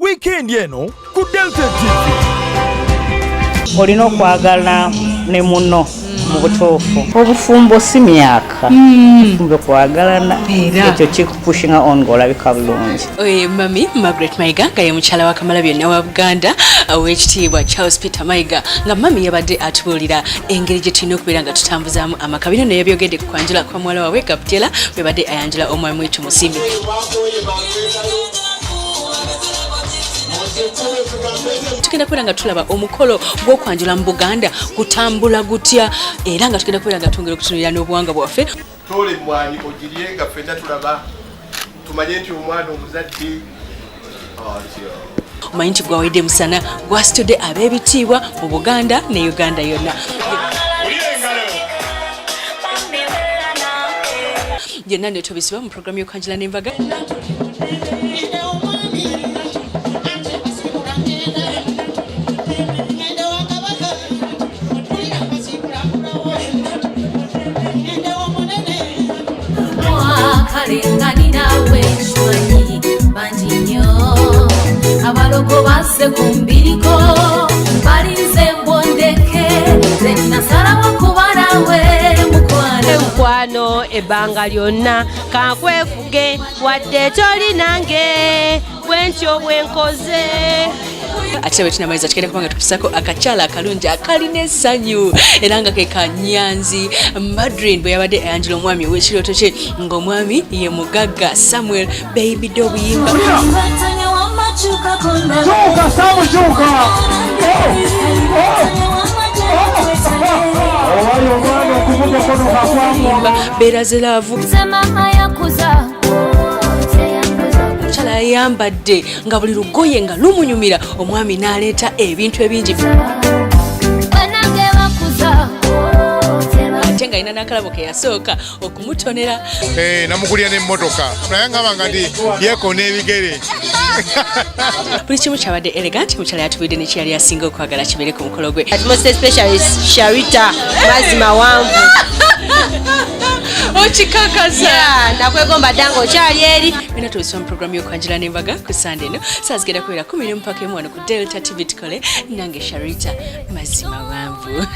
Wiikendi eno ku Delta TV. Olina okwagala ne muno mu butuufu. Obufumbo si myaka. Obufumbo kwagalana. Ekyo kikupushinga on ng'olabika bulungi. Oye Mami Margaret Mayiga nga ye mukyala wa Kamalabyonna wa Buganda ow'ekitiibwa Charles Peter Mayiga, nga mami yabadde atubuulira engeri gye tulina okubeera nga tutambuzaamu amaka. Bino naye byogedde ku kwanjula kwa muwala waabwe Gabriela, bwe badde ayanjula omwami waitu Musiimi. Tugenda kubeera nga tulaba omukolo gw'okwanjula mu Buganda gutambula gutya, era nga tugenda kubeera nga twongera okutunulira n'obuwangwa bwaffe. Toola emmwanyi ogirye nga ffenna tulaba, tumanye nti omwana omuzadde. Omanyi nti gwawedde musana gwasitudde ab'ebitiibwa mu Buganda ne Uganda yonna. Byonna netobisibwa mu programu y'okwanjula n'embaga. Abalogo basse ku mbiriko balinze mbondeke, nze nasalawo kuba nawe mukwano. Mukwano, ebbanga lyonna kankwefuge, wadde toli nange, bwentyo bwenkoze. Ate bwe tunamaliza tugenda kuba nga tukusako akakyala akalungi akalina essanyu, era nga ke Kanyanzi Madrin bwe yabadde ayanjula omwami ow'ekirooto kye, ng'omwami ye mugagga Samuel Baby Dobuyimba. Kyuka Samu, kyuka. Owayo omwana okuvuga kono kakwamwono. Beeraze love. Nze mama yakuza. Omukyala yayambadde nga buli lugoye nga lumunyumira, omwami n'aleeta ebintu ebingi. Banange bakuza. Ate nga alina n'akalabo ke yasooka okumutonera. Namugulira n'emmotoka, naye ngamba nga nti yeekona ebigere. Buli kimu kyabadde elegant. Mukyala yatubidde nekyeyali asinga okwagala kibeere ku mukolo gwe. At most especially Sharita Mazima Wanvu. Okikakaza. Yeah, nakwegomba dda ng'okyali eri. Bina tubisoma mu programu y'okwanjula n'embaga ku Sande eno, saa zigenda kubeera 10 mpaka 1 wano ku Delta TV. Tukole nange Sharita Mazima Wanvu.